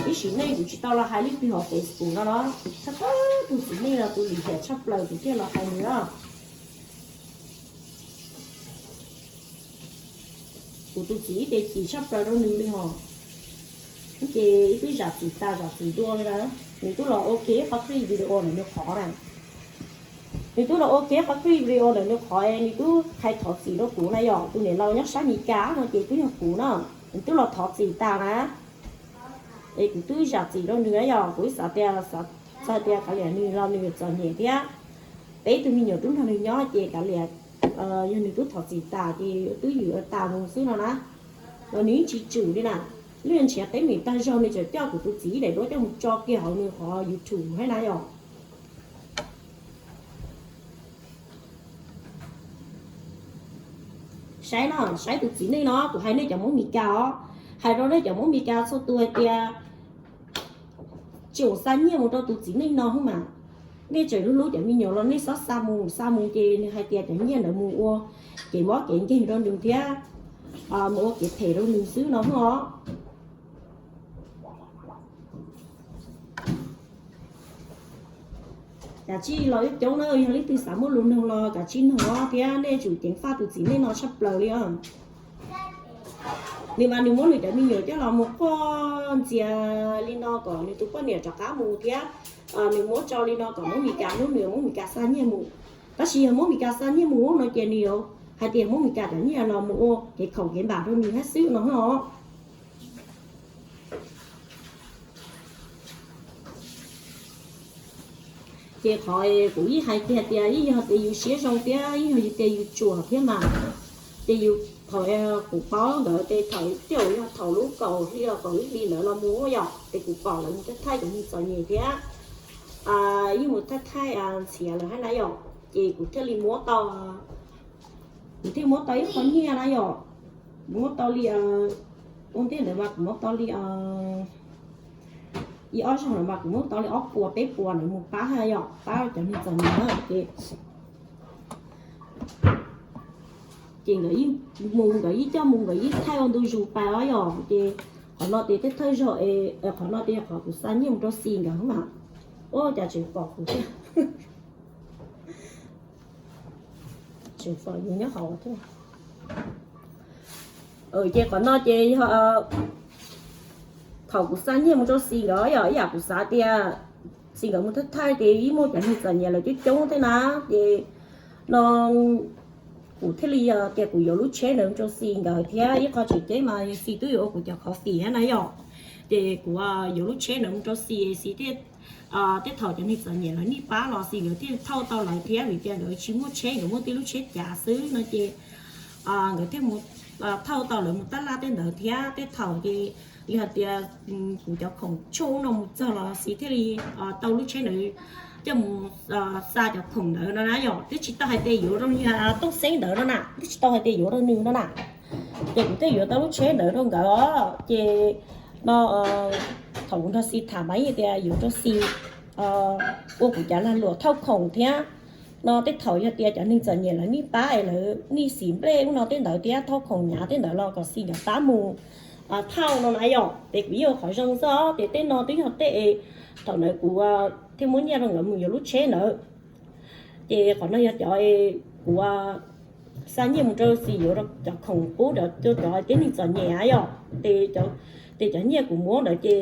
Ib sim neej kuv tsis tau los hais leej twg hauv Facebook no los, txhob txhob tus txiv neej no tus lim hiam tshaj plaws kuv thiaj los hais nws na. Kuv tus txiv ib ce chim tshaj plaws rau nws li os. Ces ib twb zam txim tas zam txim dua li na. Nws twb los ua ke qhov clip video ntawm nws qhov na. Nws twb los ua ke qhov clip video ntawm nws qhov es nws twb hais thov txim rau kuv na yom. Tus niam laus nyob sab Mis Kas no ces twb yog kuv na. Nws twb los thov txim tas na. Es kuv twb zam txim rau nws na yom. Kuv ib xav tias, xav tias kav liam nws los nws yuav txom nyem thiab. Peb tug me nyuam twb nrog nws nyob ces kav liam, yog nws twb thov txim tas ces twb yws tas mus xwb no na. Los nws yeej tsis tswm li na. Lub ntshiav teeb meem tag zog nws tseem coj kuv tus txiv daim duab coj mus tso kiag hauv nws qhov YouTube thiab na yom. Saib no, saib tus txiv neej no, kuv hais nej cov Hmoob Mes Kas os, hais rau nej cov Hmoob Mes Kas txhua tus hais tias tseem xa nyiaj mus rau tus txiv neej no xwb mas. Nej tseem hlub hlub cov me nyuam los nej txhob xa mus, xa mus ces nws hais tias cov nyiaj ntawd mus ua kev mob kev nkeeg rau nws thiab, mus ua kev phem rau nws xwb no os. Kav tsij los ib coob na, yog leej twg xav muaj lus nug los kav tsij nug thiab, nej tsum ceev faj tus txiv neej no tshaj plaws li os. Nws mas nws muab nws cov me nyuam coj los mus quaj ntxias li no kom nws tus poj niam rov qab mus thiab. Nws muab tso li no kom Hmoob Mes Kas hlub nws, Hmoob Mes Kas xa nyiaj mus. Tab sis yog Hmoob Mes Kas xa nyiaj mus no ces nws yuav hais tias Hmoob Mes Kas cov nyiaj no mus ua kev khaum kev npam rau nws thiab xwb no os. Ces qhov kuv yeej hais kiag tias yeej yog tias yus siab zoo thiab yeej yog tias yus tsuas thiab mas, ces yus, thaum kuv paub ntawd ces thaum, tej zaum yog thaum lub kaum hli los kaum ib hli ntawd los mus yom, ces kuv pom lawv mus thaij thaij cov neeg txom nyem thiab, yeej mus thaij thaij ntxhiav lawv hab na yom, ces kuv thiaj li muab tau, kuv thiaj muab tau ib qho nyiaj na yom, kuv muab tau li, ua ntej ntawd mas kuv muab tau li ib ob zaug ntawd mas kuv muab tau li ob puas peb puas ntawd mus pab hab yom, pab cov neeg txom nyem na ces, ces nkawd yeej mus, nkawd yeej coj mus, nkawd yeej thaij ua ntu zus pais os yom, ces qhov no ces tej thawj zaug, qhov no ces yog qhov kuv xa nyiaj mus rau Xis nkawd mas, ua cas tseem pom kuv thiab, tseem pom yus nyob hauv thiab. Ces qhov no ces yog thaum kuv xa nyiaj mus rau Xis nkawd yom, ib yam kuv xav tias Xis nkawd mus thaij thaij ces ib muaj cov neeg txom nyem lawv coob coob thiab na, ces no kuv thiaj li tias kuv yuav lub tsheb ntawd rau Xis nkawd thiab, ib qho tseem ceeb mas Xis twb yuav ua kuv cov khov fim na yom, ces kuv yuav lub tsheb ntawd mus rau Xis, Xis thiaj, tej thaum cov neeg txom nyem lawv nij pab los Xis nkawd thiaj thauj tau lawv thiab, vim tias nkawd tsis muaj tsheb, nkawd muaj tib lub tsheb cav xwb no ces nkawd thiaj mus thauj tau lawv mus tab laj tej ntawd thiab. Tej thaum ces yog hais tias kuv cov khoom tshuaj no mus txog los Xis thiaj li tau lub tsheb ntawd coj mus xa cov khoom ntawd no na yom, twb tsis tau hais tias yuav rau niag Tooj Xeeb ntawd no na, twb tsis tau hais tias yuav rau nws no na, ces kuv thiaj yuav tau lub tsheb ntawd rau nkawd os. Ces no thaum kuv nrog Xis tham mas yeej tias yuav rau Xis ua kuv cov lag luam thauj khoom thiab. No tej thaum yog tias cov neeg txom nyem lawv nij pab es lawv nij xim nplej ub no tej ntawd thiab thauj khoom hnyav tej ntawd los kom Xis nkawd pab mus thauj no na yom, ces kuv yeej ua qhov zoo xwb. Ces tej no twb yog tej, thaum ntawd kuv thiaj muab nyiaj rau nkawd mus yuav lub tsheb ntawd. Ces qhov no yog cov kuv xa nyiaj mus rau Xis yuav rau cov khoom pub rau cov tib neeg txom nyem yom. Ces cov nyiaj kuv muab ntawd ces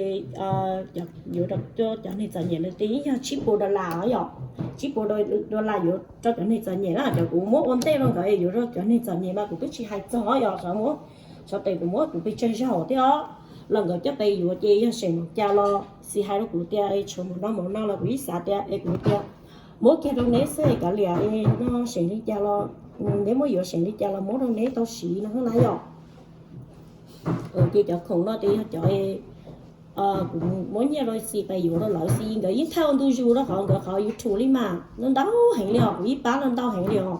yuav rau cov neeg txom nyem ntawd ces yeej yog tsib puas dollar yom, tsib puas dollar yuav rau cov neeg txom nyem na. Cov kuv muab ua ntej rau nkawd yuav rau cov neeg txom nyem mas kuv twb tsis hais txog yom, xyov mus, xyov tes kuv muab kuv pes tsawg zaug thiab os. Los nkawd coj pes yuav ces yog seem mus cas los Xis hais rau kuv tias tshuav mus no mus no los kuv ib xav tias es kuv tias muab kiag rau neb xwb kav liam no seem li cas los, neb muab yuav seem li cas los muab rau neb tau siv no na yom. Ces cov khoom no ces yog cov kuv muab nyiaj rau Xis pes yuav rau lawv, Xis nkawd yeej thaij ua ntu zus rau qhov nkawd qhov YouTube li mas, no ntau heev li os, kuv ib pab no ntau heev li os.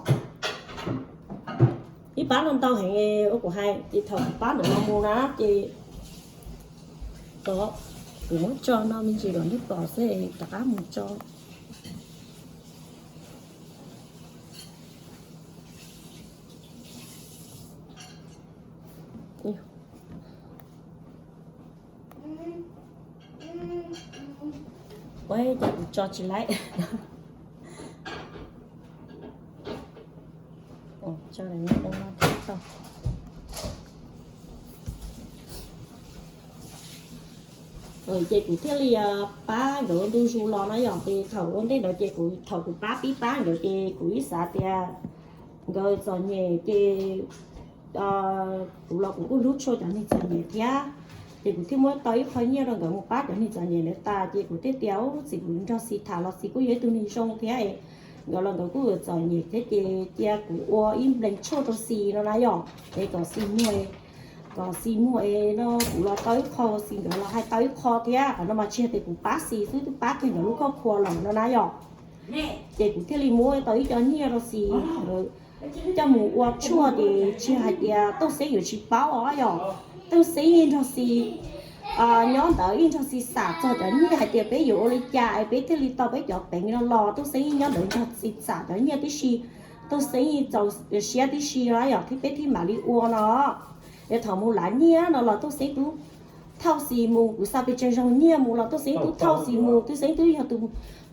Ib pab no ntau heev ua kuv hais ces thaum kuv pab ntawd los mus na ces, kuv muab tso no me ntsis los neb pom xwb rov qab mus tso. Ua cas kuv tso tsis laib. Ces kuv thiaj li pab nkawd ntu zus los na yom. Ces thaum ua ntej ntawd ces kuv, thaum kuv pab pib pab nkawd ces kuv ib xav tias nkawd txom nyem ces kuv los kuv kuj hlub tshua cov neeg txom nyem thiab. Ces kuv thiaj muab tau ib qho nyiaj rau nkawd mus pab cov neeg txom nyem ntawd tas. Ces kuv thiaj tias, ub, txiv, kuv nrog Xis tham los Xis kuj yog ib tug neeg zoo thiab, nkawd los nkawd kuj txom nyem thiab ces cia kuv ua ib nplees tshuaj rau Xis no na yom, es kom Xis muag, kom Xis muag es no kuv los tau ib qho, Xis nkawd los hais tau ib qho thiab. Qhov no mas tsis yog tias kuv pab Xis xwb, twb pab kiag nkawd lub koj khua lawm no na yom. Ces kuv thiaj li muab tau ib co nyiaj rau Xis coj mus ua tshuaj. Ces tsis hais tias Tooj Xeeb yuav tsis paub os yom. Tooj Xeeb yeej nrog Xis nyob ntawd, yeej nrog Xis xam txog cov nyiaj hais tias peb yuav ua li cas es peb thiaj li tau peb cov peev no los. Tooj Xeeb yeej nyob ntawd nrog Xis xam cov nyiaj tib si. Tooj Xeeb yeej txaus siab tib si os yom, thiab peb thiaj mam li ua no. Es thaum mus lav nyiaj no los Tooj Xeeb twb thauj Xis mus, kuv xa pes tsawg zaug nyiaj mus los Tooj Xeeb twb thauj Xis mus, Tooj Xeeb twb yog tus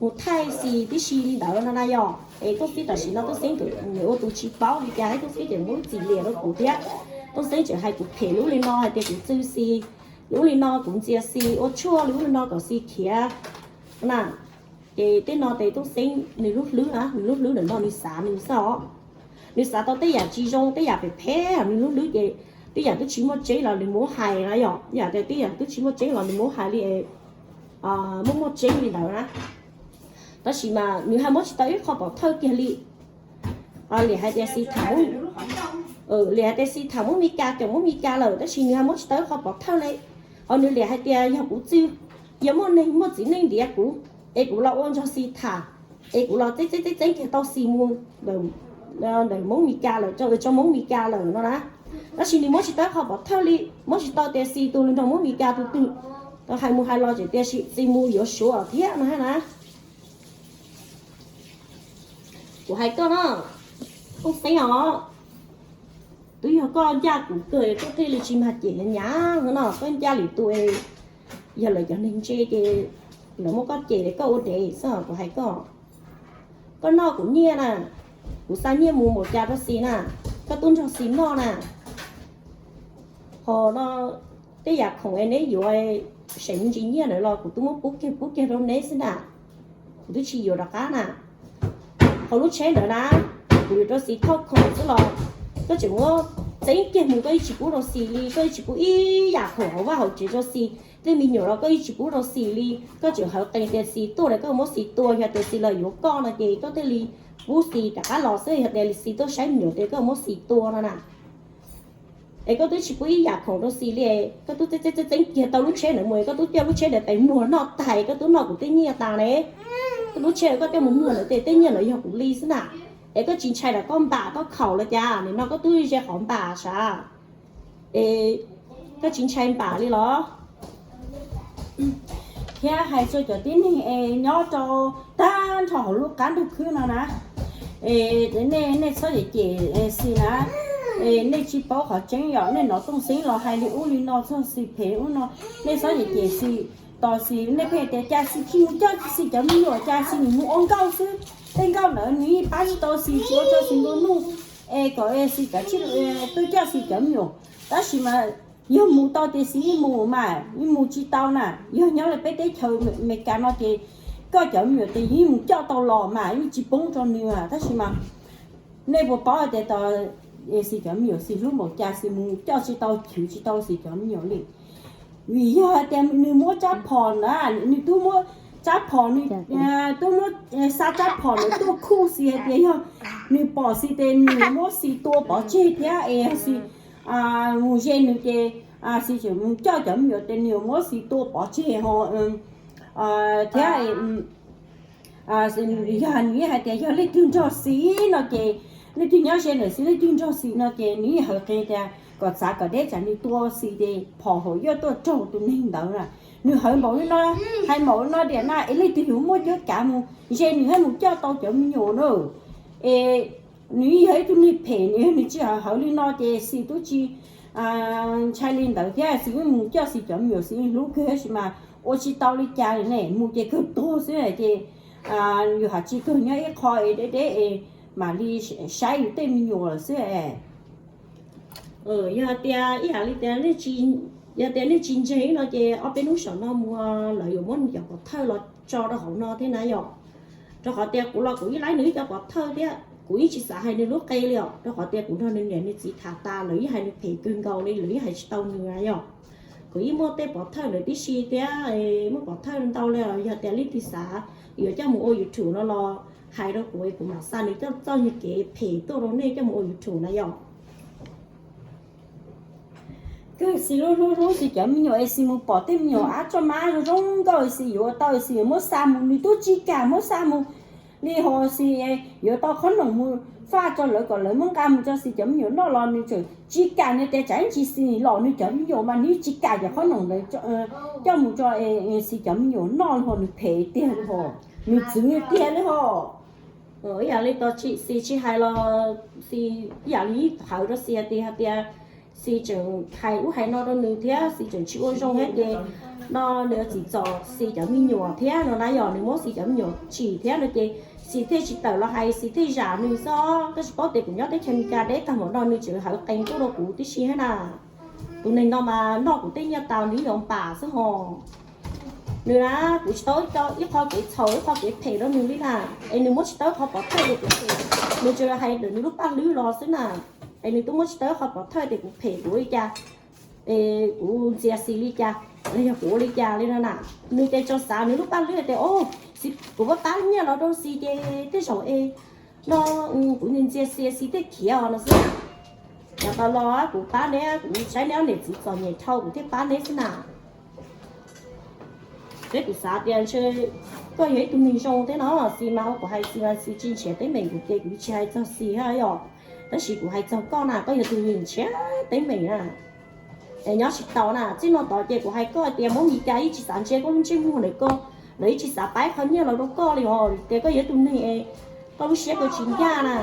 mus thaij Xis tib si li ntawd no na yom. Es Tooj Xeeb tam sim no Tooj Xeeb nws ua tus tsis paub li cas thiab, Tooj Xeeb tseem muab txim liam rau kuv thiab. Tooj Xeeb tseem hais kuv phem lub li no hais tias kuv txwv Xis lub li no, kuv ntxias Xis ua tshuaj lub li no kom Xis khiav na. Ces tej no ces Tooj Xeeb nws lub hlwb na, nws lub hlwb ntawm no nws xav nws xwb os. Nws xav tau tej yam tsis zoo, tej yam phem phem nws lub hlwb ces tej yam twb tsis muaj tseeb los nws muab hais na yom. Yam tias tej yam twb tsis muaj tseeb los nws muab hais li muaj muaj tseeb li ntawd na. Tab sis mas nws hais muab tsis tau ib qho pov thawj kiag li. Liam hais tias Xis tham, liam hais tias Xis tham muab Mes Kas, coj muab Mes Kas lawm, tab sis nws hais muab tsis tau ib qho pov thawj li. Ho nws liam hais tias yog kuv txwv, yog muaj neeg muaj txiv neej ntiav kuv, es kuv los ua nrog Xis tham, es kuv los txeeb txeeb txeeb kiag tau Xis mus ntawm Hmoob Mes Kas lawm, tso Hmoob Mes Kas lawm no na. Tab sis nws muab tsis tau ib qho pov thawj li, muab tsis tau tias Xis tus nrog Hmoob Mes Kas tus twg, hais mus hais los tseem tias Xis mus yuav Suav thiab no na. Kuv hais koj no, Tooj Xeeb os, twb yog koj ncaj kuv kawg koj thiaj li tsis mag cem nyav no, koj ncaj lwm tus, yog lawv cov neeg ntse ces lawv muab koj cem koj ua dev xwb. Kuv hais koj, koj noj kuv nyiaj na, kuv xa nyiaj mus npaum cas rau Xis na, koj twb nrog Xis noj na. Ho no tej yam khoom es neb yuav seem me ntsis nyiaj ntawd los kuv twb muab pub kiag pub kiag rau neb xwb na, kuv twb tsis yuav rov qab na. Ho lub tsheb ntawd na, kuv yuav rau Xis thauj khoom xwb los koj tseem muab txeeb kiag mus, koj yeej tsis pub rau Xis li, koj yeej tsis pub ib yam khoom hauv vaj hauv tsev rau Xis. Tej me nyuam los koj yeej tsis pub rau Xis li, koj tseem hawv qee tias Xis tuaj lawm koj muab Xis tua, yog tias Xis los yuav koj no ces koj thiaj li pub Xis rov qab los xwb, yog tias Xis tuaj saib me nyuam ces koj muab Xis tua no na. Es koj twb tsis pub ib yam khoom rau Xis li, koj twb txeeb txeeb txeeb kiag tau lub tsheb ntawd mus, koj twb coj lub tsheb ntawd tes muag noj tas, koj twb noj kuv tej nyiaj tas ne. Koj lub tsheb koj coj mus muag ntawd tej, tej nyiaj ntawd yog kuv li xwb na. Es koj tsis ntshai los koj npam koj khaum los cas, nim no koj twb ze qhov npam sav. Es koj tsis ntshai npam li los? Thiab hais rau cov tib neeg es nyob rau tag nrho hauv lub qab ntuj khwb no na, nej, nej txhob cem cem Xis na. Nej tsis paub qhov tseeb yom, nej hnov Tooj Xeeb los hais li ub li no txog Xis phem ub no, nej txhob cem cem Xis. Tos Xis nej pheej tias cas Xis tsis mus coj Xis cov me nyuam, cas Xis nim mus ua nkauj xwb. Tej nkauj ntawd nws yeej pab tsis tau Xis, tsis ua rau Xis nplua nuj, es kom Xis kav tsij tuaj coj Xis cov me nyuam. Tab sis mas yog mus tau tias Xis yeej mus mas yeej mus tsis tau na. Yog nyob li peb teb chaws Amelikas no ces koj cov me nyuam ces yeej mus coj tau los mas yeej tsis poob rau nws. Tab sis mas nej puas paub hais tias tos Xis cov me nyuam Xis hlub npaum cas Xis mus coj tsis tau, chwv tsis tau Xis cov me nyuam li. Vim yog hais tias nws muab rab phom na, nws twb muab rab phom, nws twb muab xa rab phom ntawd tuaj khuj Xis hais tias yog nws pom Xis ces nws muab Xis tua pov tseg thiab es Xis mus ze nws ces Xis tseem mus coj cov me nyuam ces nws yuav muab Xis tua pov tseg ho thiab. Yog nws yeej hais tias yog leej twg nrog Xis no ces, leej twg nyob ze ntawm Xis, leej twg nrog Xis no ces nws yeej hawv qhia tias kom txav kom deb tsam nws tua Xis ces phom hauv yuav tuaj raug tus neeg ntawd na. Nws hawv npaum li no, hais npaum li no tias na es leej twg yuav muaj cuab kav mus ze nws thiab mus coj tau cov me nyuam na. Es nws yeej yog ib tug neeg phem, nws tsis hawv hawv li no ces Xis twb tsis ntshai li ntawd thiab, Xis yeej mus coj Xis cov me nyuam, Xis yeej hlub kawg tab sis mas Ua tsis tau li cas li ne, mus ces kawg tuag xwb ces yus hais tsis kawg nyob ib qho es deb deb es mam li saib yus tej me nyuam lawm xwb. Yog tias ib yam li tias, yog tias nej tsis ntseeg no ces ob peb hnub saum no mus lawv yuav muab nws cov pov thawj los tso rau hauv no thiab na yom. Rau qhov tias kuv los kuv ib laib nws ib cov pov thawj thiab kuv yeej tsis xav hais nws lub qe li os, rau qhov tias kuv nrog nws niam nws txiv tham tas lawv yeej hais nws phem kawg nkaus li, lawv yeej hais tsis tau nws na yom. Kuv yeej muaj tej pov thawj ntawd tib si thiab, muaj pov thawj ntau li os. Yog tias leej twg xav yuav coj mus ua YouTube no los hais rau kuv, kuv mam xa nws coj txoj niag kev phem tuaj rau nej coj mus ua YouTube na yom. Kawg Xis lub hlub hlub Xis cov me nyuam es Xis mus pom tej me nyuam ab tso mab zoo zoo nkauj es Xis yuav tau es Xis yuav muab xa mus, nws twb tsis kam muab xa mus li ho Xis yuav tau qhob noom mus faj tso lawv kom lawv muab nqa mus tso Xis cov me nyuam noj los nws tseem tsis kam, nws tias tsam ib ntsis Xis los nws cov me nyuam mas nws tsis kam cov qhob noom ntawd coj mus tso Xis cov me nyuam noj li ho, nws phem tiag li ho, nws txwv tiag li ho. Ib yam li tos tsis Xis tsis hais los Xis ib yam li hawv rau Xis hais tias, hais tias Xis tseem hais ub hais no rau nws thiab Xis tseem tsis ua zoo thiab ces no nws txim txom Xis cov me nyuam thiab no na yom, nws muab Xis cov me nyuam tsim thiab no ces Xis thiaj tsis tawm los hais, Xis thiaj zam nws xwb. Koj tsis paub tias kuv nyob teb chaws Amelikas deb tag npaum no nws tseem hawv qees tuaj rau kuv tib si thiab na. Tus neeg no mas noj kuv tej nyiaj tas nws yuav npam xwb ho. Nws na, kuv tsis tau ib qho kev txhaum ib qho kev phem rau nws li na, es nws muab tsis tau ib qho pov thawj tias kuv phem, nws tsuas hais ntawm nws lub paj hlwb los xwb na, es nws twb muab tsis tau ib qho pov thawj tias kuv phem kuv ua li cas, es kuv ntxias Xis li cas, los yog kuv ua li cas li no na. Nws ces tso xav nws lub paj hlwb tias o, kuv muab pab nyiaj los rau Xis ces tej zaum es no kuv ntxias Xis, Xis thiaj khiav os no xwb. Yav tas los kuv pab neb, kuv saib neb ob niam txiv txom nyem dhau kuv thiaj pab neb xwb na. Peb kuv xav tias ntshe koj yog ib tug neeg zoo thiab no, Xis mas kuv hais Xis mas Xis tsis nrhiav teeb meem kuv ces kuv tsis hais txog Xis thiab yom. Tab sis kuv hais txog koj na, koj yog tus neeg nrhiav teeb meem na. Es nyob tsis tau na, txij no tod ces kuv hais koj tias Hmoob Mes Kas yeej tsis xav ntsia koj lub ntsej muag ntawm koj, lawv yeej tsis xav pab ib qho nyiaj los rau koj li os, tias koj yog ib tug neeg es koj lub siab koj tsis ncaj na.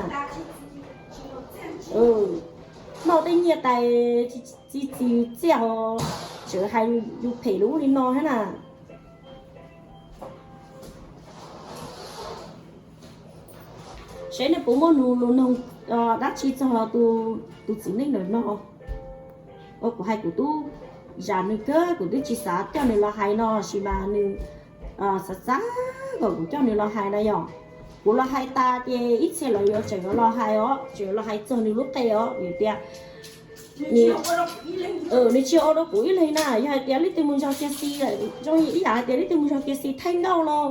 Noj tej nyiaj tais txi txiv txiaj ho, tseem hais yus phem lub li no thiab na. Seb nej puas muaj lus noog dab tsi txog tus txiv neej ntawm no. Kuv hais kuv twb zam nws kawg, kuv twb tsis xav coj nws los hais no, sis mas nws xav xav kom kuv coj nws los hais na yom. Kuv los hais tas ces ib txhia lawv yuav tseem los hais os, tseem los hais txog nws lub qe os, vim tias nws tsis ua rau kuv ib leeg na. Yog hais tias leej twg mus nrog kiag Xis, zoo ib yam hais tias leej twg mus nrog kiag Xis thaij nkauj los,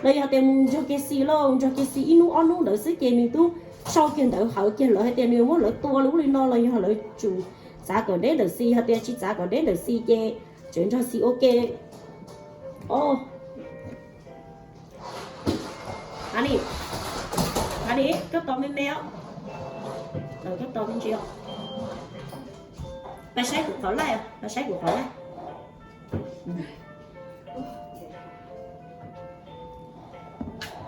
los yog tias mus nrog kiag Xis los nrog kiag Xis ib hnub ob hnub ntawd xwb ces nws twb sau kiag ntawd hawv kiag lawv hais tias nws muab lawv tua li ub li no los yog lawv tsum txav kom deb ntawm Xis, yog tias tsis txav kom deb ntawm Xis ces tseem nrog Xis ua ke. Koj tos me me os, koj tos me ntsis os. Pab saib kuv qhov laij, pab saib kuv qhov laij.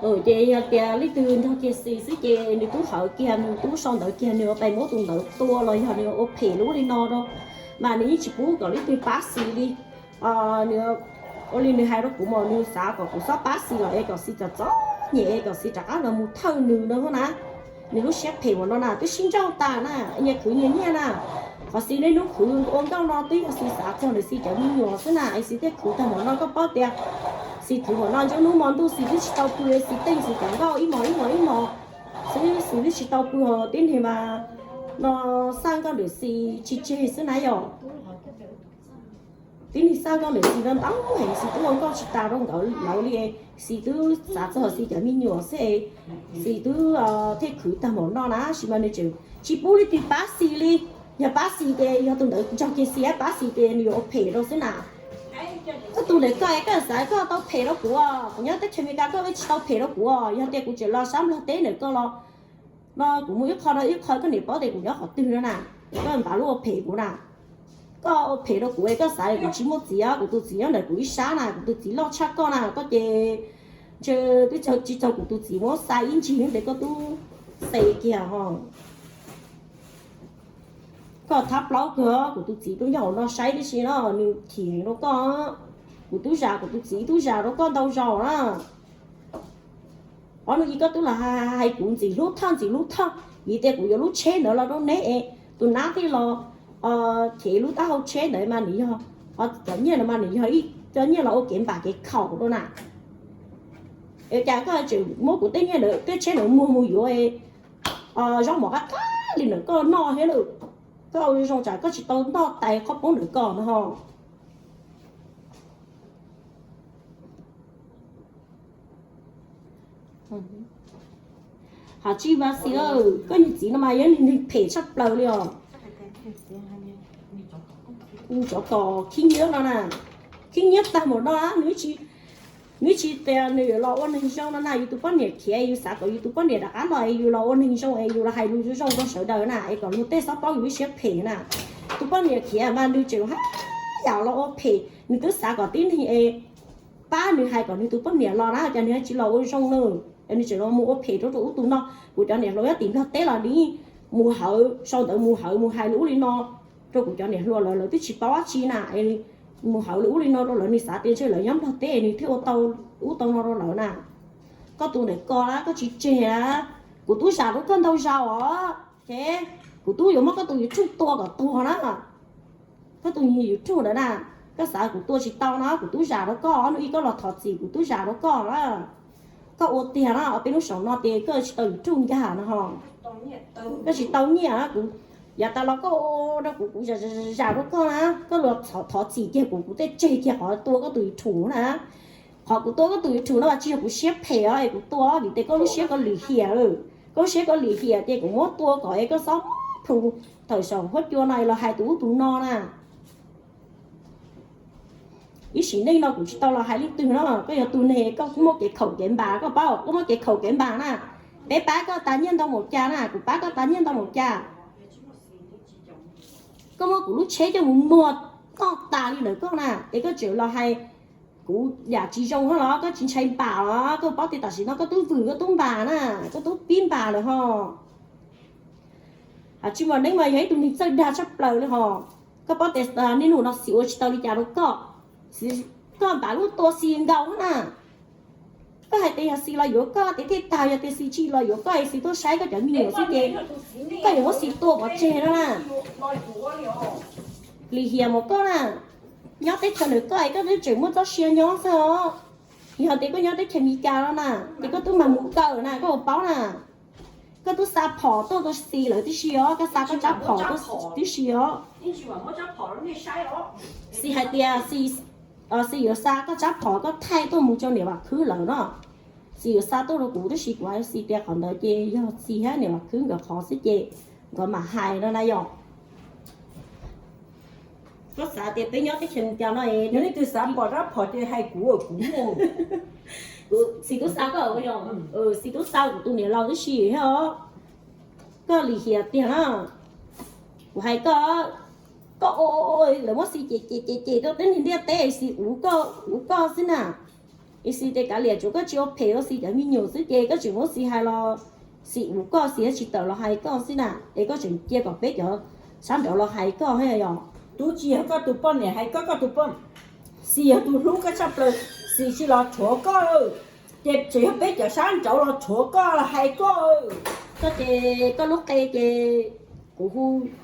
Ces yog tias leej twg nrog kiag Xis xwb ces nws twb hawv kiag, nws twb sau ntawv kiag nws pais muab tus ntawd tua los yog nws ua phem lub li no rau, mas nws yeej tsis pub kom leej twg pab Xis li. Nws ua li nws hais rau kuv mas nws xav kom kuv txhob pab Xis los es kom Xis txom txom nyem es kom Xis rov qab los mus thawj nws no na. Nws lub siab phem ua no na twb sib nrauj tas na, nyias khwv nyias nyiaj na. Qhov Xis niaj hnub khwv ua nkauj no twb yog Xis xav txog ntawm Xis cov me nyuam xwb na, es Xis thiaj khwv tag npaum no koj paub tias Xis khwv npaum no nruab hnub hmo ntuj Xis twb tsis tau pw, Xis teej Xis cov nkauj ib hmos ib hmos ib hmos xwb, Xis twb tsis tau pw ho tib neeg mas no xaj nkauj ntawm Xis tsis tseg xwb na yom. Tib neeg xaj nkauj ntawm Xis no ntau heev, Xis twb ua nkauj tsis tas rau nkawd lawv li, Xis twb xav txog Xis cov me nyuam xwb, Xis twb thiaj khwv tag npaum no na, sis mas nws tseem tsis pub leej twg pab Xis li. Yog pab Xis ces yog tus ntawd nrog kiag Xis, pab Xis ces nws yuav ua phem rau xwb na. Koj tus ntawm koj es koj xav koj tau phem rau kuv, kuv nyob teb chaws Amelikas koj tsis tau phem rau kuv, yog tias kuv tseem los sab Nplog teb ntawm koj los no kuv mus ib qho rau ib qho koj niam paub tias kuv nyob qhov twg no na, koj npav lub ua phem kuv na. Koj ua phem rau kuv es koj xav kuv tsis muaj txiv os, kuv tus txiv nyob ntawm kuv ib sab na, kuv tus txiv loj tshaj koj na, koj ces ntshe twb tsis txog kuv tus txiv muab xa ib ncig ntes koj tub xes kiag ho. Koj thab plaub kawg, kuv tus txiv twb nyob hauv no saib tib si no nws chim heev rau koj. Kuv twb zam, kuv tus txiv twb zam rau koj ntau zaus na. Ob hnub ib koj twb los hais kuv ntxim hlub thoj ntxim hlub thoj, vim tias kuv yuav lub tsheb ntawd los rau neb es tus nab thiaj los chev lub taub hau tsheb ntawd mas nws yog, cov nyiaj ntawd mas nws yog ib co nyiaj los ua kev npam kev khaum rau na. Es cas koj tseem muab kuv tej nyiaj ntawd tej tsheb ntawd muag mus yuav zaub mov qab qab li ntawm koj noj thiab lawm. Koj ua zoo tsam koj tsis tau ntoj tais qhob poob ntawm koj no ho. Hos tsis mas Xis, koj niag txiv no mas yog neeg phem tshaj plaws li os. Tsov kom khib nyiab no na, khib nyiab tag mus no, nws tsis tias nws yuav los ua neeg zoo no na. Yus tus poj niam khiav, yus xav kom yus tus poj niam rov qab los es yus los ua neeg zoo es yus los hais lus zoo zoo rau sawv daws na, es kom luag tej txhob paub yus lub siab phem na. Tus poj niam khiav mas nws tseem haj yam los ua phem, nws twb xav kom tib neeg es pab nws hais kom nws tus poj niam los na, cas nws tsis los ua zoo na, es nws tseem los mus ua phem rau rau ub tus no. Kuv cov niam hluas nyob tim Nplog teb los nws mus hawv, sau ntawv mus hawv mus hais li ub li no rau kuv cov niam hluas lawv, lawv twb tsis paub dab tsi na. Mus hawv li ub li no rau lawv, nws xav tias ntshe lawv nyob Nplog teb nws thiaj ua tau ub tau no rau lawv na. Koj tus ntawm ko na koj tsis tseg na, kuv twb zam rau koj ntau zaus os. Ces kuv twb yuav muab koj tus YouTube tua kom tuag na. Koj tus YouTube ntawd na, koj xav kuv tua tsis tau no, kuv twb zam rau koj, ob hnub ib koj los thov txim kuv twb zam rau koj na. Koj ua tiag na, peb lub saum no tias koj tsis tau YouTube nkag no ho. Koj tsis tau nyiaj, kuv yav tas los koj ua rau kuv, kuv zam zam rau koj na, koj los thov txim kiag kuv, kuv thiaj tseg kiag qhov tua koj tus YouTube na. Qhov kuv tua koj tus YouTube no mas tsis yog kuv siab phem os es kuv tua, vim tias koj lub siab koj lim hiam, koj lub siab koj lim hiam ces kuv muab tua kom es koj txhob plhus tawm saum huab cua no es los hais tus ub tus no na. Ib sim neej no kuv tsis tau los hais leej twg no, koj yog tus neeg koj muaj kev khaum kev npam, koj paub koj muaj kev khaum kev npam na. Peb pab koj tas nyiaj ntau npaum cas na, kuv pab koj tas nyiaj ntau npaum cas. Koj muab kuv lub tsheb coj mus muag toj tas li ntawm koj na, es koj tseem los hais kuv yam tsis zoo no los koj tsis ntshai npam los? Koj paub tias tam sim no koj twb vwm koj tub npam na, koj tub pib npam lawm ho. Hos tsis mas neb mas yog ib tug neeg txawj dag tshaj plaws li ho. Koj paub tias niaj hnub no Xis ua tsis tau li cas rau koj, koj npam lub tua Xis nkaus na. Koj hais tias yog Xis los yuav koj tias thiaj tag, yog tias Xis tsis los yuav koj es Xis tuaj saib koj cov me nyuam xwb ces koj yuav muab Xis tua pov tseg no na. Lim hiam mas koj na, nyob teb chaws ntawm koj es koj twb tseem muaj txoj sia nyob xwb os. Yog tias koj nyob teb chaws Amelikas no na, ces koj twb mag mus kawm na, koj puas paub na. Koj twb xa phom tuaj rau Xis lawm tib si os, koj xa koj tsab phom tuaj tib si os. Xis hais tias Xis yuav xa koj tsab phom koj thaij tuaj mus rau niam Vam Khwb lawm no. Xis yuav xa tuaj rau kuv tab sis kuv hais Xis tias qhov ntawd ces yog Xis thiab niam Vam Khwb nkawd qhov xwb ces nkawd mam hais no na yom. Koj xav tias peb nyob teb chaws Amelikas no es yog leej twg xav pom rab phom ces hais kuv, kuv muaj. Xis twb xa koj, Xis twb xa kuv tus niam laus tib si thiab os. Koj lim hiam tiag na. Kuv hais koj, koj lawv muab Xis cem cem cem cem rau teb neeg ntiaj teb, Xis uv koj, uv koj xwb na. Es Xis tias kav liam tsuav koj tsis ua phem rau Xis cov me nyuam xwb ces koj tseem muab Xis hais los Xis uv koj, Xis tsis tawm los hais koj xwb na. Es koj tseem cia kom peb cov sab nraud los hais koj thiab yom. Twb tsis yog koj tus poj niam hais koj, koj tus poj, Xis yog tus hlub koj tshaj plaws, Xis tsis los rhuav koj, ces tseem yog peb cov sab nraud los rhuav koj los hais koj. Koj ces koj lub qe ces kuv,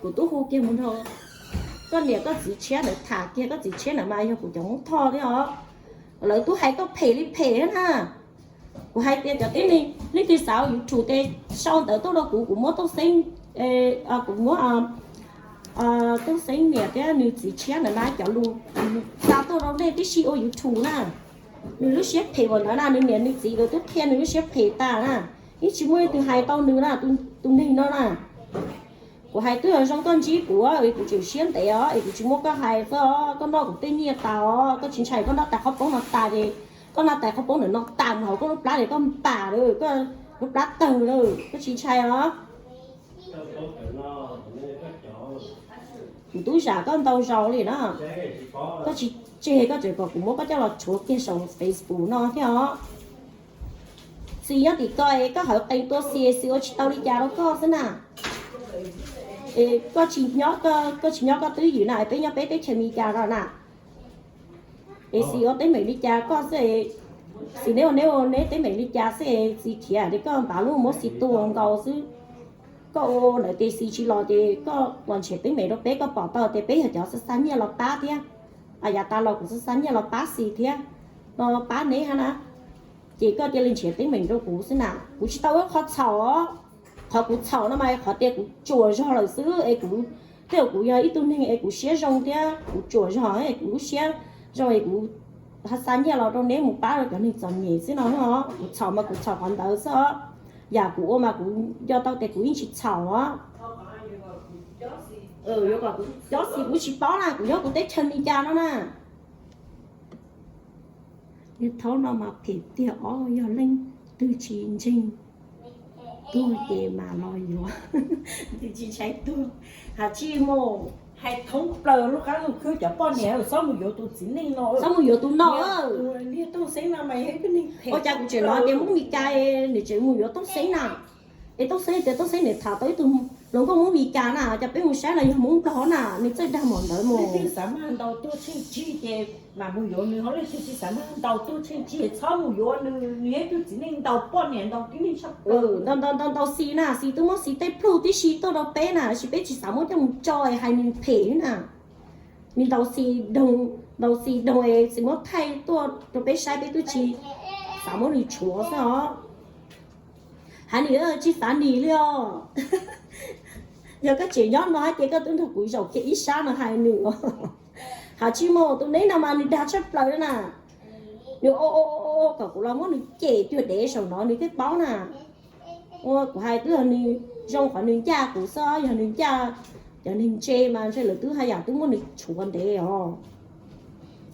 kuv twb hu kiag mus nrog koj niam koj txiv tshiab ntawd tham kiag, koj txiv tshiab ntawd mas yog kuv cov Hmoob Thoj thiab os. Lawv twb hais koj phem li phem thiab na. Kuv hais tias cov tib neeg, leej twg xav ua YouTube ces sau ntawv tuaj rau kuv, kuv muab Tooj Xeeb, kuv muab Tooj Xeeb niam thiab nws txiv tshiab ntawd na cov lus xa tuaj rau nej tib si ua YouTube na. Nws lub siab phem npaum ntawd na, nws niam nws txiv lawv twb qhia nws lub siab phem tas na. Yeej tsis muaj leej twg hais tau nws na, tus neeg no na. Kuv hais twb yog zoo koj ntsib kuv, kuv tseem siab ntev os, es kuv tsis muab koj hais xwb os, koj noj kuv tej nyiaj tas os, koj tsis ntshai koj noj tais qhob poob no tas ces, koj noj tais qhob poob ntawm no tas mus hauv koj lub plab ces koj npam lawm, koj lub plab tawg lawm, koj tsis ntshai os. Kuv twb zam koj ntau zaus li na, koj tsis tseg koj tseem kom kuv muab koj coj los tshuav kiag saum Facebook no thiab os. Xis nyob tim ko es koj hawv qee tua Xis, Xis ua tsis tau li cas rau koj xwb na. Es koj tsis nyob, koj tsis nyob koj twb ywm na, peb nyob peb teb chaws Amelikas no na. Es Xis ua teeb meem li cas koj xwb, Xis neb ua neb ua neb teeb meem li cas xwb es Xis khiav li koj npav lub muab Xis tua nkaus xwb. Koj ua ntawd ces Xis tsis los ces koj los nrhiav teeb meem rau peb, koj pom tau tias peb yog cov xa xa nyiaj los pab thiab. Yav tas los kuv xa xa nyiaj los pab Xis thiab, los pab neb hab na. Ces koj cia li nrhiav teeb meem rau kuv xwb na, kuv tsis tau ua qhov txhaum. Qhov kuv txhaum no mas qhov tias kuv tsuam zog lawm xwb es kuv, tej zaum kuv yog ib tug neeg es kuv siab zoo thiab kuv tsuam zog es kuv lub siab zoo es kuv xa xa nyiaj los rau neb mus pab rau cov neeg txom nyem xwb no. Kuv txhaum mas kuv txhaum qhov ntawd xwb os. Yam kuv ua mas kuv nco tau tias kuv yeej tsis txhaum os. Yuav kom kuv cov Xis kuv tsis paub na, kuv nyob kuv teb chaws Mes Kas no na. Niag thaub no mas phem tiag os, yog leej twg tsis ntseeg tuag ces mam los yuav, twg tsis ntshai tuag. Has tsis mus, hais thoob plaws lub qab lub khwb cov poj niam txhob mus yuav tus txiv neej no, txhob mus yuav tus no. Niag Tooj Xeeb no mas yog ib tug neeg phem. Ua cas kuv tseem hnov tias Hmoob Mes Kas nws tseem mus yuav Tooj Xeeb na? Es Tooj Xeeb tias Tooj Xeeb nws tham tau ib tug hluas nkauj Hmoob Mes Kas na, cas peb mus saib los yog Hmoob Nplog na, nws txawj dag mom ntawd mus. Leej twg xav mag ntaus tuag tsheej tsig ces mam mus yuav nws, ho leej twg tsis xav mag ntaus tuag tsheej tsig txhob mus yuav nws, nws yog ib tug txiv neej ntaus poj niam ntaus tib neeg tshaj plaws. Ntaus Xis na, Xis twb muab Xis tej plhu tib si tuaj rau peb na, tab sis peb tsis xav muab coj mus tso es hais nws phem na. Nws ntaus Xis doog, ntaus Xis doog es Xis muab thaij tuaj rau peb saib, peb twb tsis xav muab nws tshuav xwb os. Hais nws tsis xav nim li os. Yog koj tseem nyob no hais tias koj twb nrog kuv zaum kiag ib sab no hais nws os. Has tsis mus, tus neeg no mas nws dag tshaj plaws na. Nws ua ua ua kom kuv los muab nws cem cuag dev saum no nws thiaj paub na. Ua kuv hais twb yog nws zoo qhov nws ncaj kuv xwb, yog nws ncaj cov neeg ntse mas ntshe lawv twb haj yam twb muab nws tshuav ntev os.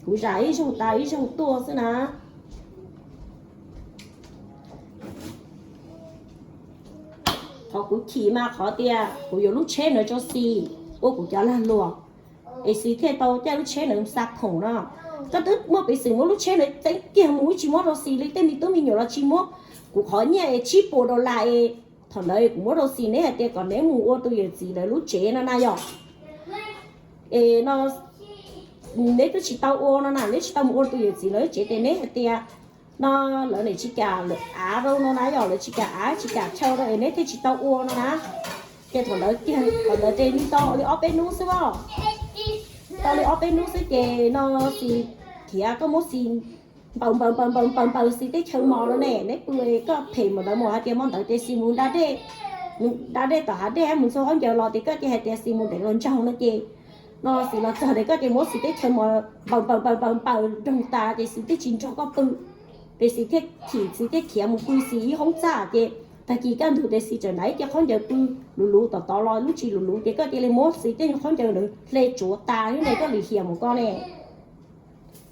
Kuv zam ib zaug tas ib zaug tuaj xwb na. Qhov kuv chim mas qhov tias kuv yuav lub tsheb ntawd rau Xis ua kuv cov lag luam, es Xis thiaj tau caij lub tsheb ntawd xa khoom no. Koj twb muaj peev xwm muab lub tsheb ntawd txeeb kiag mus, wb tsis muab rau Xis li, tej me tub me nyuam los tsis muab. Kuv qhov nyiaj es tsib puas dollar es thaum ntawd kuv muab rau Xis, neb hais tias kom neb mus ua tus yawm txiv lawv lub tsev no na yom. Es no neb twb tsis tau ua no na, neb tsis tau mus ua tus yawm txiv lawv lub tsev ces neb hais tias no lawv niam tsis kam lawv av rau no na yom, lawv tsis kam av tsis kam chaw rau es neb thiaj tsis tau ua no na. Ces thaum ntawd kiag, thaum ntawd ces nws tau li ob peb hnub xwb os. Tau li ob peb hnub xwb ces no Xis khiav, koj muab Xis npaws npaws npaws npaws npaws Xis teb chaws mos no ne, neb pw koj phem npaum ntawd mus hais tias hmo ntawd ces Xis mus da dej, mus da dej tom hav dej mus ntxhua khaub ncaws los ces koj cia hais tias Xis mus ntev los ntsaug no ces no Xis los txog ces koj cia muab Xis teb chaws mos npaws npaws npaws npaws npaws nroog tas ces Xis thiaj tsis nrog koj pw. Ces Xis thiaj chim, Xis thiaj khiav mus pw Xis ib hoob txaj ces tag kis kaj ntug ces Xis tseem ntaus ib ce khaub ncaws pw luv luv tom tod los lub tsis luv luv ces koj cia li muab Xis tej nyuag khaub ncaws ntawd hle tsuav tas thiab ne, koj lim hiam mus koj ne.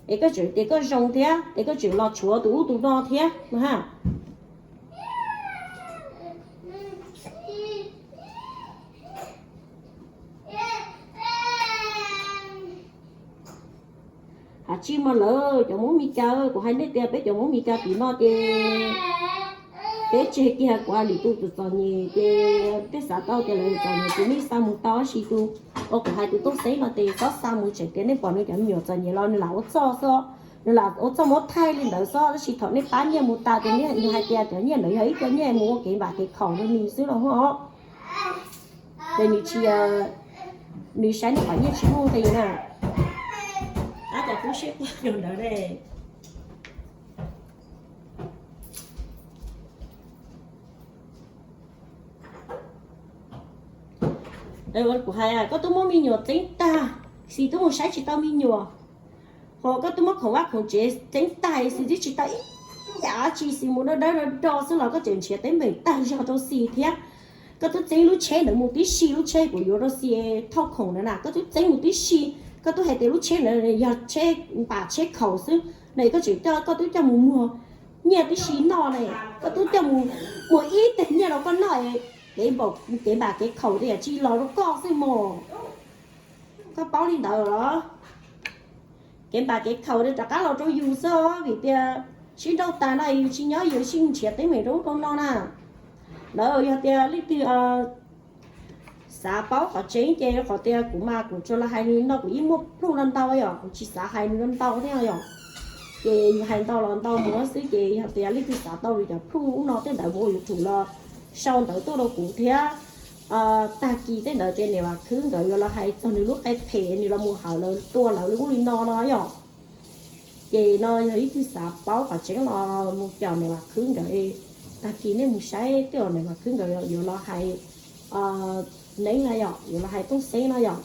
Es koj tseem tias koj zoo thiab es koj tseem los tshuav tus ub tus no thiab no ha. Has tsis mas lawv cov Hmoob Mes Kas, kuv hais nej tias peb cov Hmoob Mes Kas tim no ces peb tseg kiag kuv lwm tus txom txom nyem ces peb xav tau tias lawv txom nyem ces nej xa mus tau, tab sis tus uas kuv hais tus Tooj Xeeb no ces txhob xa mus, tseem tias nej pom nws cov me nyuam txom nyem los nws lam ua txoj xwb, nws lam ua txoj muab thaij li ntawd xwb, tab sis thaum nej pab nyiaj mus tas ces nej hais tias cov nyiaj ntawd yog ib co nyiaj mus ua kev npam kev khaum rau nws xwb los os. Ces nws tsis, nws saib nej qhov nyiaj tsis muaj nqis na. Ab, cov tub siab kuag ntawd ne. Kuv hais koj twb muab me nyuam txeeb tag, Xis twb mus saib tsis tau me nyuam, ho koj twb muab khoom vaj khoom tsev txeeb tag, Xis twb tsis tau ib yam dab tsi, Xis mus dawb dawb do do xwb los koj tseem nrhiav teeb meem tag zog rau Xis thiab. Koj twb txeeb lub tsheb ntawd mus tib si, lub tsheb kuv yuav rau Xis thauj khoom ntawd na, koj twb txeeb mus tib si. Koj twb hais tias lub tsheb ntawd yog tsheb npam tsheb khaum xwb ne, koj tseem coj, koj twb coj mus muag nyiaj tib si noj ne, koj twb coj mus muag ib teg nyiaj rau koj noj, kev npam kev khaum tej yam tsis los rau koj xwb mog. Koj paub li ntawd los? Kev npam kev khaum rov qab los rau yus xwb, vim tias sib nrauj tas no yus tsis nyob, yus sib nrhiav teeb meem rau ub rau no na. Lawv yog tias leej twg Xav paub qhov tseeb ces qhov tias kuv mas kuv tsuas los hais nws no kuv yeej muaj plhuj no ntau yom, kuv tsis xav hais nws no ntau thiab yom. Ces yus hais ntau los ntau mus xwb ces yog tias leej twg xav tau nws cov plhuj ub no tej ntawd mus ua YouTube los sau ntawv tuaj rau kuv thiab. Tag kis tej ntawd ces niam Vam Khwb nkawd yuav los hais txog nws lub qe phem nws los mus hawm lawv tua lawv li ub li no no yom. Ces no yog ib tug xav paub qhov tseeb los mus caum niam Vam Khwb nkawd. Tag kis nej mus saib tej uas niam Vam Khwb nkawd yuav los hais neeb no yom, yuav los hais Tooj Xeeb no yom.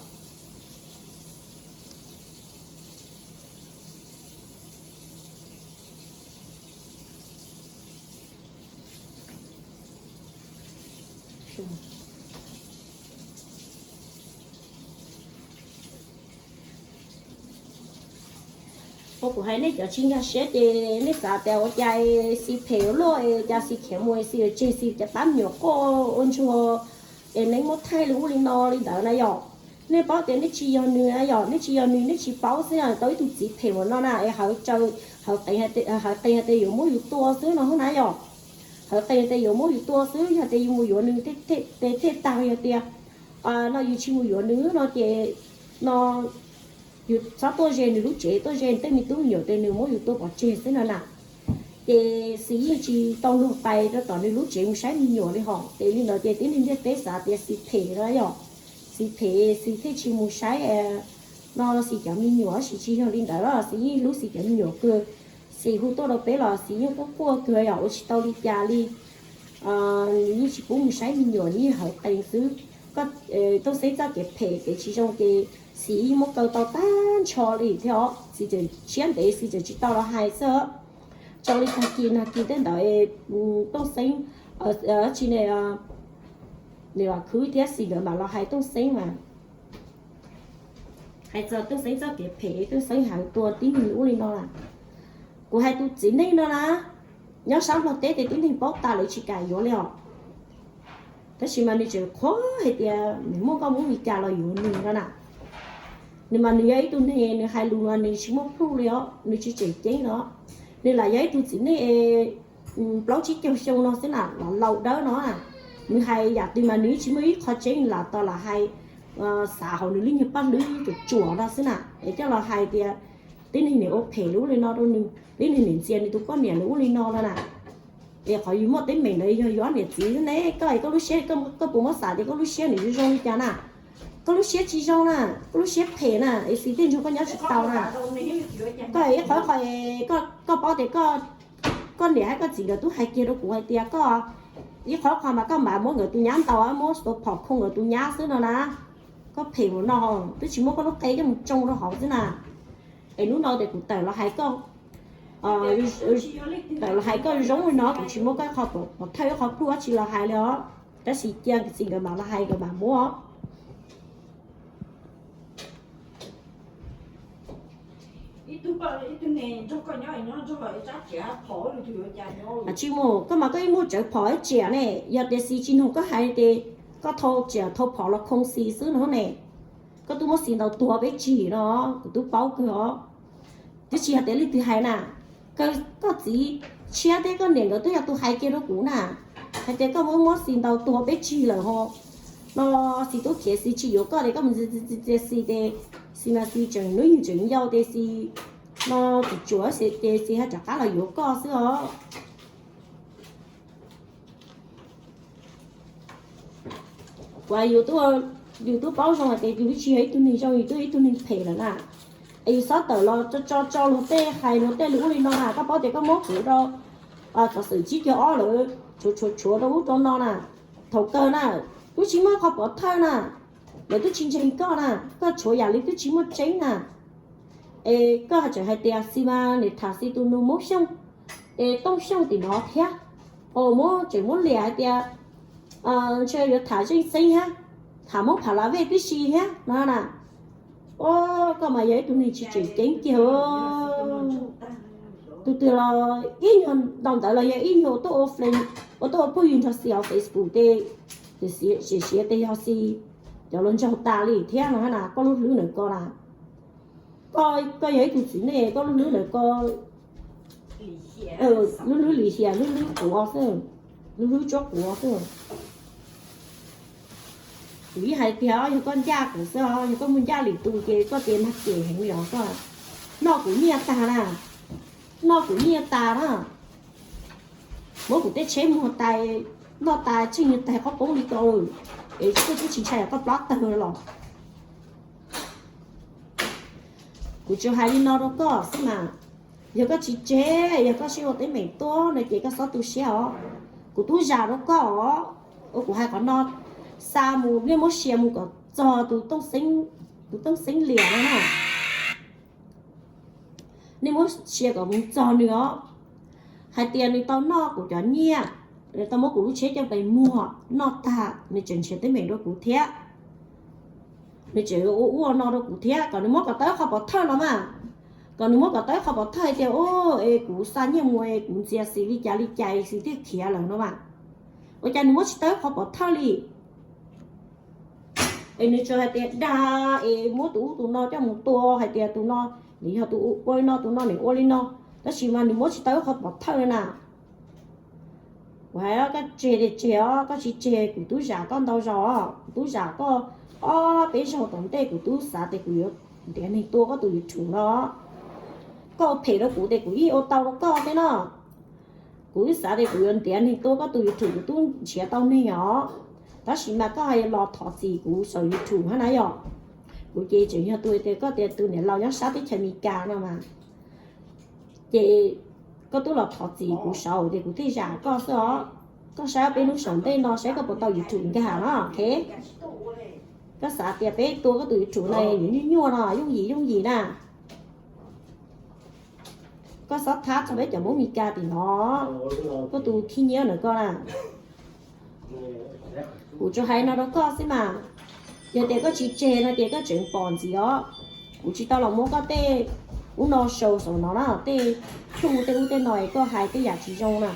Ua kuv hais nej cov tsis nkag siab ces nej xav tias ua cas Xis phem ua luaj es cas Xis khiav mus es Xis yuav tseg Xis cov pab me nyuam quaj ua ntsuag es neeb muab thaij li ub li no li ntawd na yom. Nej paub tias nej tsis yog nws na yom, nej tsis yog nws nej tsis paub xwb tau ib tug txiv phem ua no na es hawv qees hais tias yuav muab yus tua xwb no na yom. Hawv qees hais tias yuav muab yus tua xwb, yog tias yus mus yuav nws tej tag yog tias no yus tsis mus yuav nws no ces no yus txhob tuaj ze nws lub tsev, tuaj ze nws tej me tub me nyuam ces nws muab yus tua pov tseg xwb no na. Ces Xis yeej tsis tau luag pais rau tom nws lub tsev mus saib me nyuam li hos. Ces li ntawd ces tib neeg ntiaj teb xav tias Xis phem no yom. Xis phem Xis thiaj tsis mus saib no Xis cov me nyuam, tab sis tsis yog li ntawd los Xis yeej hlub Xis cov me nyuam kawg. Xis hu tuaj rau peb los Xis yeej quaj quaj kawg yom, ua tsis tau li cas li. Nws yeej tsis pub mus saib me nyuam, nws yeej hawv qees xwb. Tooj Xeeb txoj kev phem kev tsis zoo ces Xis yeej muab kaw tau tag nrho li thiab os. Xis tseem tshiab ntev Xis tseem tsis tau los hais xwb. Tso li tag kis nag kis tej ntawd Tooj Xeeb tsis ne, niam Vam Khwb thiab Xis nkawd mam los hais Tooj Xeeb mas hais txog Tooj Xeeb txoj kev phem, Tooj Xeeb hawv tua tib neeg li ub li no lawm. Kuv hais tus txiv neej no na, nyob sab Nplog teb ces tib neeg paub tas lawv tsis kam yuav li os. Tab sis mas nws tseem qhuav hais tias nws muaj nkauj muab li cas los yuav nws no na. Nws mas nws yog ib tug neeg nws hais lus mas nws tsis muaj plhuj li os, nws tsis tseem ceeb no. Nws lam yog ib tug txiv neej plaub tsib caug xyoo no xwb na, los laus dawb no. Nws hais yam twg mas nws tsis muaj ib qho tseeb lam tau lam hais, xav hauv nws lub nyuag paj hlwb tsuam tsuam no xwb na, es coj los hais tias tib neeg niam ua phem li ub li no rau nws, tib neeg niam ntxias nws tus poj niam li ub li no no na. Es qhov yus muaj teeb meem ntawd yog yus ob niam txiv ne, koj es koj lub siab, koj puas muab xav tias koj lub siab nws zoo zoo li cas na? Koj lub siab tsis zoo na, koj lub siab phem na, es Xis tej ntsuag koj nyob tsis tau na. Koj ib qhov qhov, koj paub tias koj niam thiab koj txiv nkawd twb hais kiag rau kuv hais tias koj ib qhov qhov mas koj mam muab nkawd tus nyab ntaus, muab xua phom khoo nkawd tus nyab xwb no na. Koj phem ua no, twb tsis muab koj lub qe coj mus tsoo rau hauv xwb na. Es hnub no ces kuv tawm los hais koj, tawm los hais koj zoo li no, kuv tsis muab koj qhov pov thawj qhov pluaj tsis los hais li os. Tab sis cia Xis nkawd mam los hais nkawd mam muab. Tsis mus, koj mas koj ib muaj tsawv phom ib tsiam ne, yog tias Xis tsis noog koj hais ces koj thau tsiam thau phom los khoo Xis xwb no ne. Koj twb muab Xis ntaus tuag peb tsig no, kuv twb paub kawg os. Twb tsis yog tias leej twg hais na, koj txiv tshiab thiab koj niam nkawd twb yog tus hais kiag rau kuv na, hais tias koj muab muab Xis ntaus tuag peb tsig lawm ho. No Xis tub khiav Xis tsis yuav koj ces koj mus txias Xis ces Xis mas Xis tseem hnub nyoog tseem yau ces Xis no tsuam tsuam ces Xis ho rov qab los yuav koj xwb os. Kuv yus twb paub zoo hais tias yus twb tsis yog ib tug neeg zoo, yus twb yog ib tug neeg phem lawm na. Es yus txhob tawm los tso tso luag tej hais luag tej li ub li no na, koj paub tias koj muab kuv rau xov xwm tsib caug ob lawm, tshuav tshuav tshuav rau ub rau no na. Thaum kawg na, twb tsis muaj qhov pov thawj na, lawv twb tsis ntseeg koj na, koj tshuav yam li twb tsis muaj tseeb na. Es koj tseem hais tias Xis mas niam tham Xis tus nus Hmoob Xyooj, es Tooj Xyooj tim no thiab, es muab tseem muab liam hais tias ntshe yuav tham Zeej Xeeb thiab, tham Hmoob Pha La Vej tib si thiab no na. Os, koj mas yog ib tug neeg tsis tseem ceeb kiag. Tus twg los ib nyuag ntaus ntawd los yog ib nyuag tuaj ua fl-, ua tuaj ua phooj ywg nrog Xis hauv Facebook ces, ces siav siav tes yog Xis cov hluas nraug tas li thiab no na, koj lub hlwb ntawm ko na. Koj yog ib tug txiv neej, koj lub hlwb ntawm ko, lub hlwb lim hiam, lub hlwb quav xwb, lub hlwb tsuab quav xwb. Kuv yeej hais tias yog koj ncaj kuv xwb os, yog koj mus ncaj lwm tus ces koj ces mag cem heev li os koj. Noj kuv nyiaj tag na, noj kuv nyiaj tas na. Muab kuv tej tsheb muag tais, noj tas tsheej nyuag tais qhob poob li ko, es koj twb tsis ntshai koj plab tawg los? Kuv tsuas hais li no rau koj xwb mas. Yog koj tsis tseg, yog koj sib ua teeb meem tuaj no ces koj txhob tu siab os. Kuv twb zam rau koj os, uas kuv hais qhov no xa mus, nej muab share mus kom txog tus Tooj Xeeb liam no na. Nej muab share kom mus txog nws os, hais tias nws tau noj kuv cov nyiaj, nws tau muab kuv lub tsheb coj pes muag noj tag, nws tseem nrhiav teeb meem rau kuv thiab. Nws tseem ua ua no rau kuv thiab, kom nws muab kom tau ib qho pov thawj los mas. Kom nws muab kom tau ib qho pov thawj tias, o, es kuv xa nyiaj mus es kuv ntxias Xis li cas li cas Xis thiaj khiav lawm no mas. Ua cas nws muab tsis tau ib qho pov thawj li? Es nws tsuas hais tias dag es muab tus ub tus no coj mus tua, hais tias tus no nws yog tus ua li no, tus no nws ua li no, tab sis mas nws muab tsis tau ib qho pov thawj na. Kuv hais koj tseg tias tseg os, koj tsis tseg kuv twb zam koj ntau zaus, kuv twb zam koj ob peb zaug tom ntej, kuv twb xav tias kuv yuav ntiav neeg tua koj tus YouTube no. Koj ua phem rau kuv ces kuv yeej ua tau rau koj thiab no. Kuv twb xav tias kuv yuav ntiav neeg tua koj tus YouTube, kuv twb nrhiav tau neeg os. Tab sis mas koj hais los thov txim kuv saum YouTube hab na yom. Kuv ces tseem yog tus tias koj tias tus niam laus nyob sab teb chaws Amelikas no mas. Ces koj twb los thov txim kuv saud ces kuv thiaj zam koj xwb os. Koj saib peb lub saum ntej no saib koj puas tau YouTube nkag no, ok? Koj xav tias peb tua koj tus YouTube no yuav nyuaj nyuaj no, yooj yim yooj yim na. Koj xob thab txog peb cov Hmoob Meskas tim no, koj tus khib nyiab ntawm koj na. Kuv tsuas hais no rau koj xwb mas. Yog tias koj tsis tseg no ces koj tseem pom ntxiv os. Kuv tsis tau los muab koj tej ub no show saum no na, tej plhu tej ub tej no es koj hais tej yam tsis zoo na.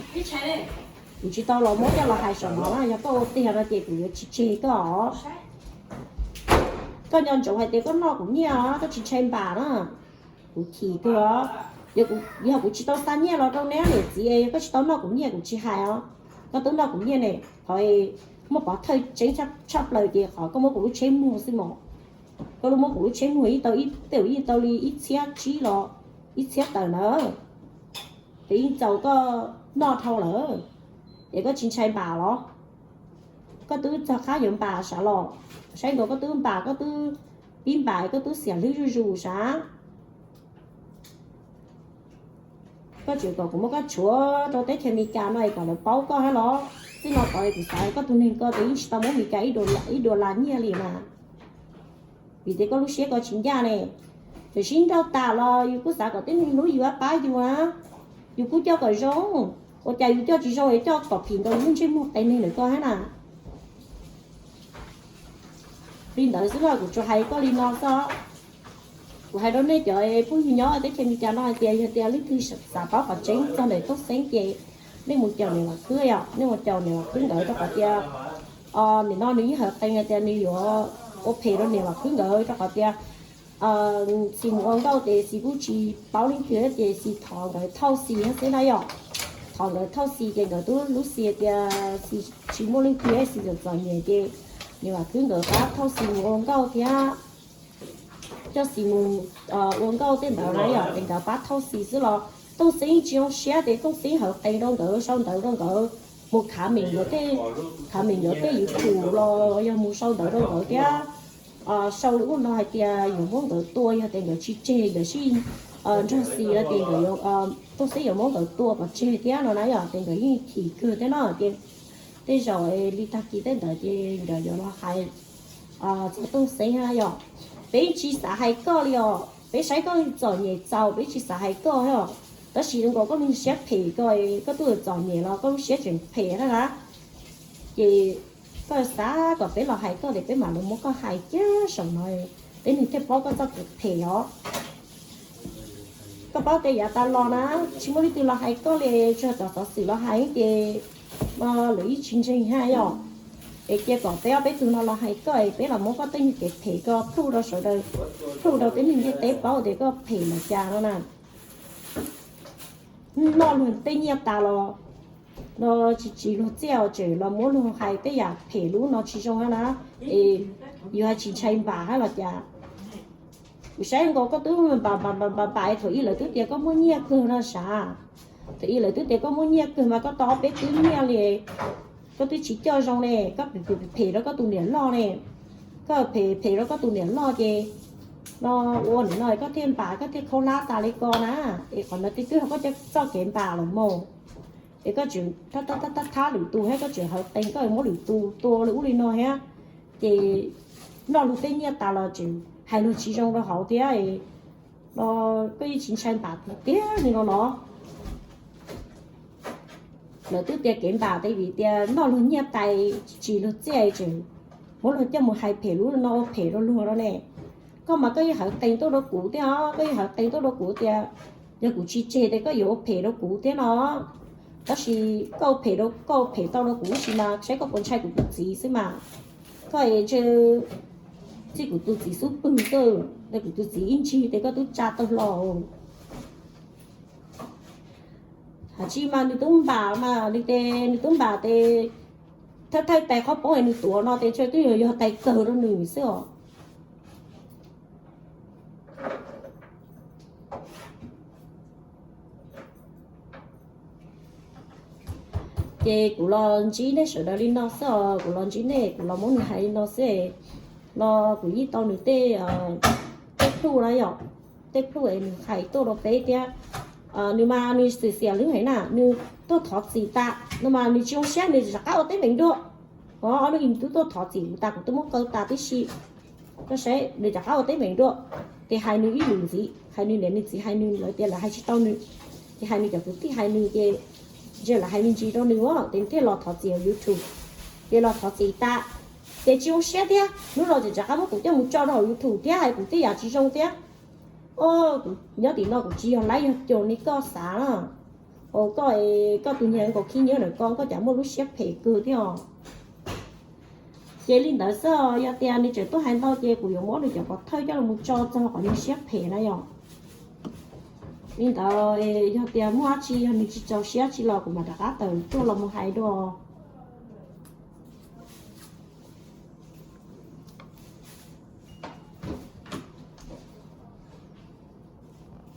Kuv tsis tau los muab coj los hais saum no na, yog koj ua tiag no ces kuv yuav tsis tseg koj os. Koj nco ntsoov hais tias koj noj kuv nyiaj os, koj tsis ntshai npam na. Kuv chim kawg os. Yog kuv tsis tau xa nyiaj los rau neb niam txiv, yog koj tsis tau noj kuv nyiaj kuv tsis hais os. Koj twb noj kuv nyiaj ne, qhov muaj pov thawj tseeb tshaj plaws ces qhov koj muab kuv lub tsheb muag xwb mos. Koj muab kuv lub tsheb muag ib tau ib, tej zaum yeej tau li ib txhiab tsib los ib txhiab tawm na. Ces yeej txaus koj noj dhau lawm, ces koj tsis ntshai npam los? Koj twb txog qab yuav npam sav los, saib nkaus koj twb npam, koj twb pib npam, koj twb xiam hlwb zuj zus sav. Koj tseem kom kuv muab koj tshuav rau teb chaws Amelikas no es kom lawv paub koj thiab los? Txij no tod kuv xav koj tus neeg ko ces yeej tsis tau muab Amelikas ib dua las nyiaj li mas. Vim tias koj lub siab ko tsis ncaj ne. Txawm sib nrauj tas los yus kuj xav kom tib neeg hlub yus pab yus na. Yus kuj coj kom zoo, ua cas yus coj tsis zoo es coj kom phim nkaus lub ntsej muag qias neeg ntawm koj thiab na. Li ntawd xwb los kuv tsuas hais koj li no xwb. Kuv hais rau nej cov phooj ywg nyob teb chaws Amelikas no hais tias yog tias leej twg xav paub qhov tseeb txog ntawm Tooj Xeeb ces nej mus caum niam Vam Khwb yom, nej mus caum niam Vam Khwb nkawd rau qhov tias nim no nws yeej hawv qee hais tias nws yuav ua phem rau niam Vam Khwb nkawd rau qhov tias Xis mus ua nkauj ces Xis kuj tsis paub leej twg ces Xis thov nkawd thauj Xis xwb na yom. Thov nkawd thauj Xis ces nkawd twb lub Xis tias Xis tsis muaj leej twg, Xis txom txom nyem ces niam Vam Khwb nkawd pab thauj Xis mus ua nkauj thiab coj Xis mus ua nkauj tej ntawd na yom, ces nkawd pab thauj Xis xwb los Tooj Xeeb tsis zoo siab ces Tooj Xeeb hawv qee rau nkawd, sau ntawv rau nkawd mus khav meem nkawd tej, khav meem nkawd tej YouTube los yog mus sau ntawv rau nkawd thiab sau lus ub no hais tias yuav muab nkawd tua, yog tias nkawd tsis tseg nkawd sib nrog Xis no ces nkawd, Tooj Xeeb yuav muab nkawd tua pov tseg thiab no na yom, ces nkawd yeej chim kawg thiab no ces tej zaum li tag kis tej ntawd ces nkawd yuav los hais txog Tooj Xeeb na yom. Peb tsis xav hais koj li os, peb saib koj txom nyem txaus peb tsis xav hais koj os. Tab sis zoo nkaus koj lub siab phem ko, koj twb txom nyem los koj lub siab tseem phem na na. Ces koj xav kom peb los hais koj ces peb mam li muab koj hais kiag saum no, peb neeg thiaj paub koj txoj kev phem os. Koj paub tias yav tas los na, tsis muaj leej twg los hais koj li, tsuas cov xov xwm los hais ces lawv yeej tsis ntseeg hab yom. Es cia kom peb ob peb tug no los hais koj es peb los muab koj tej nyuag kev phem ko plhuj rau sawv daws, plhuj rau peb neeg ntiaj teb paub tias koj phem npaum cas no na. Noj luag tej nyiaj tas los no tsis tsis luag txiaj tseem los muab luag hais tej yam phem lub no tsis zoo na. Es yus hais tsis ntshai npam hab los cas? Kuv saib nkaus koj twb npam npam npam npam npam, thaum ub lawv twb tias koj muaj nyiaj kawg no sav. Thaum ub lawv twb tias koj muaj nyiaj kawg mas koj tau ob peb tug nyiaj li, koj twb tsis coj zoo ne, koj phem phem rau koj tus niam loj ne. Koj phem phem rau koj tus niam loj ces no ua nim no koj thiaj npam koj thiaj khaub hlab tas li ko na. Es qhov no twb twb yog koj coj txoj kev npam los mus, es koj tseem thab thab lwm tus thiab koj tseem hawv qees koj muab lwm tus tua li ub li no thiab. Ces noj luag tej nyiaj tas los tseem hais luag tsis zoo rau hauv thiab no, koj yeej tsis ntshai npam tiag li no los? Lawv twb tias kev npam tes vim tias noj luag nyiaj tas tsis tsis luag txiaj tseem muab luag coj mus hais phem lub no ua phem rau luag no ne. Koj mas koj yeej hawv qees tuaj rau kuv thiab os, koj yeej hawv qees tuaj rau kuv tias yog kuv tsis tseg tes koj yuav ua phem rau kuv thiab no. Tab sis koj ua phem rau, koj ua phem tau rau kuv ib sim mas saib koj puas ntshai kuv tus txiv xwb mas. Koj es ntshe txij kuv tus txiv xub pwg xwb, tes kuv tus txiv ib ntsis tes koj twb tsa tau hlo. Hais tsis mas nws tub npam mas nws tes nws tub npam tes thawj thawj tais qhob poob es nws tuav no tes ntshe twb yog yog tais kawg rau nws xwb os. Ces kuv los ntsib nej sawv daws li no xwb os, kuv los ntsib nej kuv los muab nws hais li no xwb. No kuv yeej tau nws tej, tej plhuj na yom, tej plhuj es nws hais tuaj rau peb thiab. Nws mas nws xiam xiam lub heev na, nws tuaj thov txim tas no mas nws tsis zoo siab nws rov qab ua teeb meem dua. Os, ob hnub ib nws twb tuaj thov txim kuv tas kuv twb muab kaw tas tib si. Koj saib nws rov qab ua teeb meem dua, ces hais nws ib lwm ntxiv, hais nws niam nws txiv hais nws lawv tias lawv hais tsis tau nws, ces hais nws cov kwv tij hais nws ces ntshe lawv hais me ntsis rau nws os, ces nws thiaj los thov txim hauv YouTube. Ces los thov txim tas, ces tsis zoo siab thiab, hnub no ces rov qab muab kuv coj mus tso rau hauv YouTube thiab hais kuv tej yam tsis zoo thiab. Os, kuv nyob tim no kuv tsis yog laib yog caum li koj xav na. Os, koj, koj tus niag nkaus khib nyiab ntawm ko koj cas muaj lub siab phem kawg thiab os. Ces li ntawd xwb os, yog tias nws tseem tuaj hais ntau ces kuv yuav muab nws cov pov thawj coj los tso txog qhov nws siab phem na yom. Li ntawd yog tias muaj dab tsi yog nws tsis txaus siab dab tsi los kuv mam rov qab tawm tuaj los mus hais dua.